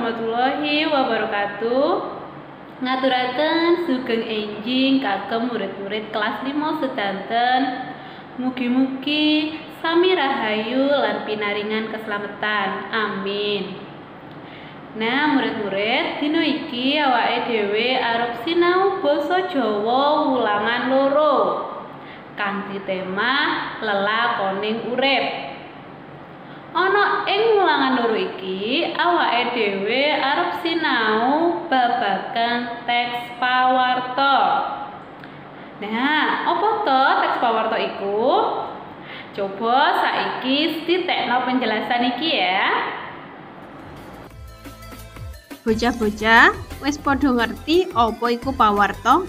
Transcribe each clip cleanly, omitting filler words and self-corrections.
warahmatullahi wabarakatuh. Ngaturaken sugeng enjing kagem murid-murid kelas 5 sedanten. Mugi-mugi sami rahayu lan pinaringan keselamatan. Amin. Nah, murid-murid, dina iki awake dhewe arep sinau basa Jawa wulangan 2 kanthi tema lelakoning urip. Ana ing wulangan 2 iki awake dhewe arep sinau babagan teks pawarta. Nah, apa to teks pawarta iku? Coba saiki titekno penjelasan iki ya. Bocah-bocah wis padha ngerti apa iku pawarta?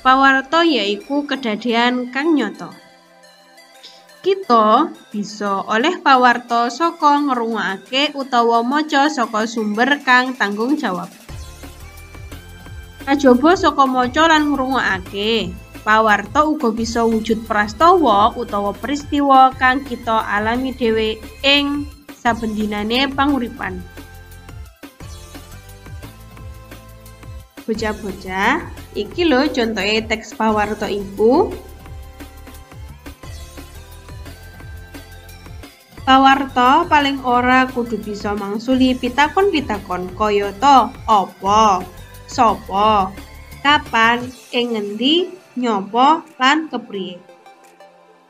Pawarta yaiku kedadean kang nyata. Kita bisa oleh pawarta saka ngrungokake utawa maca saka sumber kang tanggung jawab. Kajaba saka maca lan ngrungokake, pawarta uga bisa wujud prastawa utawa peristiwa kang kita alami dhewe ing saben dinane panguripan. Bocah-bocah, iki lho contohe teks pawarta iku. Pawarta paling ora kudu bisa mangsuli pitakon-pitakon kayata apa, sapa, kapan, ing ngendi, nyapa, lan kepriye.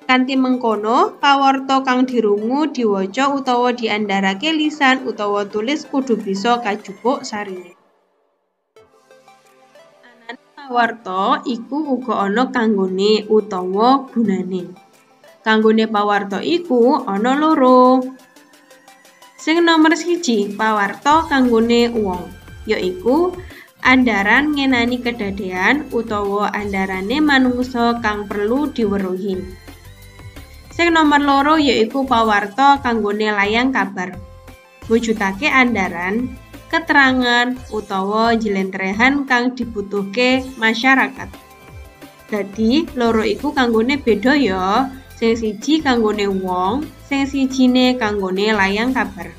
Kanthi mengkono, pawarta kang dirungu, diwaca utawa diandharake lisan utawa tulis kudu bisa kajupuk sarine. Anane pawarta iku uga ana kanggone utawa gunane. Kanggone pawarta iku ana loro. Sing nomer 1, pawarta kanggone wong, yaiku andharan ngenani kedadean utawa andharane manungsa kang perlu diweruhi. Sing nomer 2 yaiku pawarta kanggone layang kabar, wujudake andharan, keterangan utawa jlentrehan kang dibutuhke masyarakat. Dadi loro iku kanggone beda ya. Sing siji kanggone wong, sing sijine kanggone layang kabar.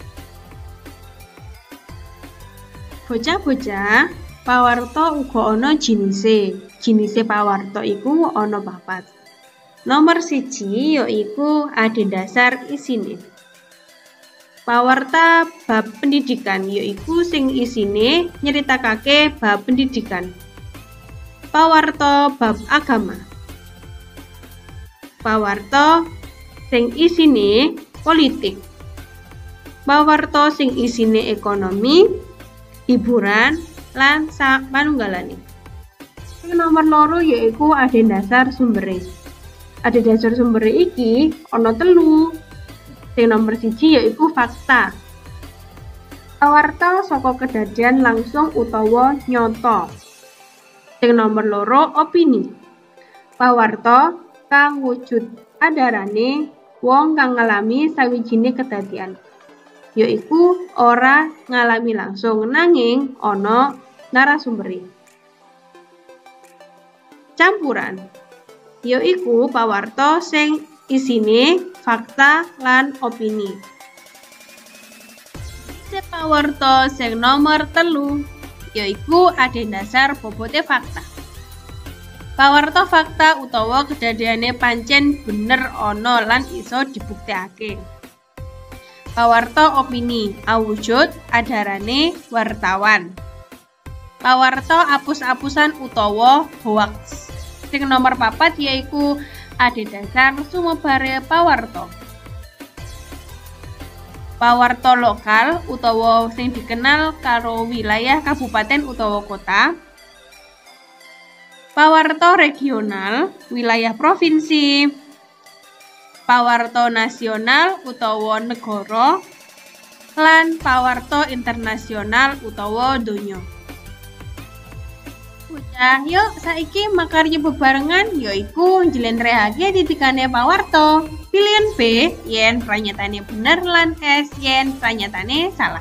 Bocah-bocah, pawarta uga ana jinise. Jinise pawarta iku ana 4. Nomor 1 yaiku adhedhasar isine. Pawarta bab pendidikan yaiku sing isine nyeritakake bab pendidikan. Pawarta bab agama. Pawarta sing isine politik. Pawarta sing isine ekonomi, hiburan, lan sak panunggalane. Sing nomor 2 yaiku adhedhasar sumbere. Adhedhasar sumbere iki ana 3. Sing nomor 1 yaiku fakta. Pawarta saka kedadean langsung utawa nyata. Sing nomor 2 opini. Pawarta kang wujud adarane wong kang ngalami sawijine kedadian, yaiku ora ngalami langsung nanging ana narasumbere. Campuran yaiku pawarta sing isine fakta lan opini. Pawarta sing nomor 3 yaiku adhedhasar bobote fakta. Pawarta fakta utawa kedadeane pancen bener ana lan iso dibuktekake. Pawarta opini awujud adarane wartawan. Pawarta apus-apusan utawa hoaks. Sing nomor 4 yaiku adhedhasar sumebare pawarta. Pawarta lokal utawa sing dikenal karo wilayah kabupaten utawa kota. Pawarta regional, wilayah provinsi. Pawarta nasional utawa negara, lan pawarta internasional utawa donya. Bocah, yuk saiki makarya bebarengan yaiku njlentrehake titikane pawarta. Pilihan B yen pranyatane bener lan S yen pranyatane salah.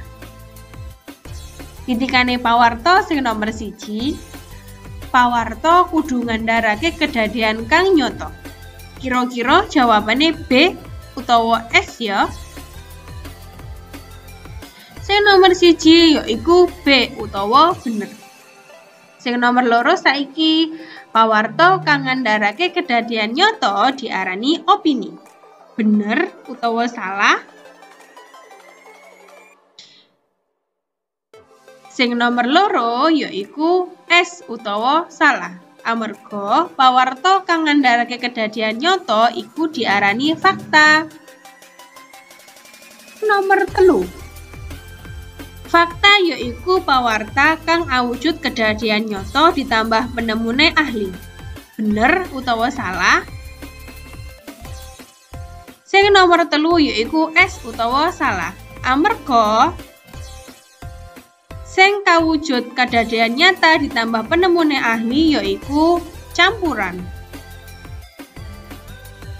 Titikane pawarta sing nomor 1, pawarta kudu ngandharake kedadean kang nyata. Kira-kira jawabane B utawa S ya? Sing nomor 1 yaiku B utawa bener. Sing nomor 2 saiki, pawarta kang ngandharake kedadian nyata diarani opini. Bener utawa salah? Sing nomor 2 yaiku S utawa salah. Amarga pawarta kang ngandharake kedadian nyata iku diarani fakta. Nomor 3. Fakta yaiku pawarta kang awujud kedadian nyata ditambah penemune ahli. Bener utawa salah? Sing nomor 3 yaiku S utawa salah. Amarga sing kawujud kedadian nyata ditambah penemune ahli yaiku campuran.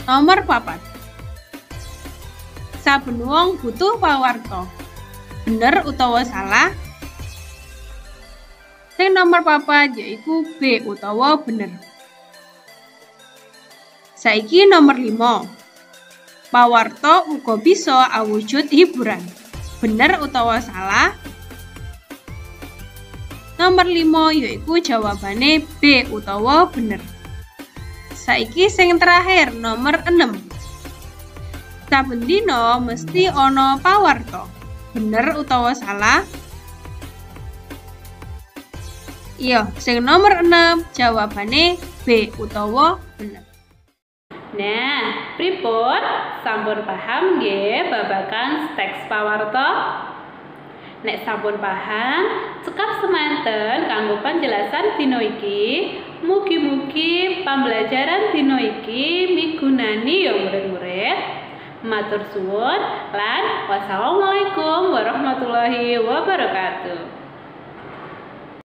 Nomor 4. Saben wong butuh pawarta. Bener utawa salah? Sing nomor 4 yaiku B utawa bener. Saiki nomor 5. Pawarta uga bisa awujud hiburan. Bener utawa salah? Nomor 5 yaiku jawabane B utawa bener. Saiki sing terakhir nomor 6. Saben dina mesti ana pawarta. Bener utawa salah? Iya, sing nomor 6 jawabane B utawa bener. Nah, pripun? Sampun paham nggih babagan teks pawarta? Nek sampun paham, cekap semanten kanggo penjelasan dina iki. Mugi-mugi pembelajaran dina iki migunani ya murid-murid. Matur suwun lan wassalamualaikum warahmatullahi wabarakatuh.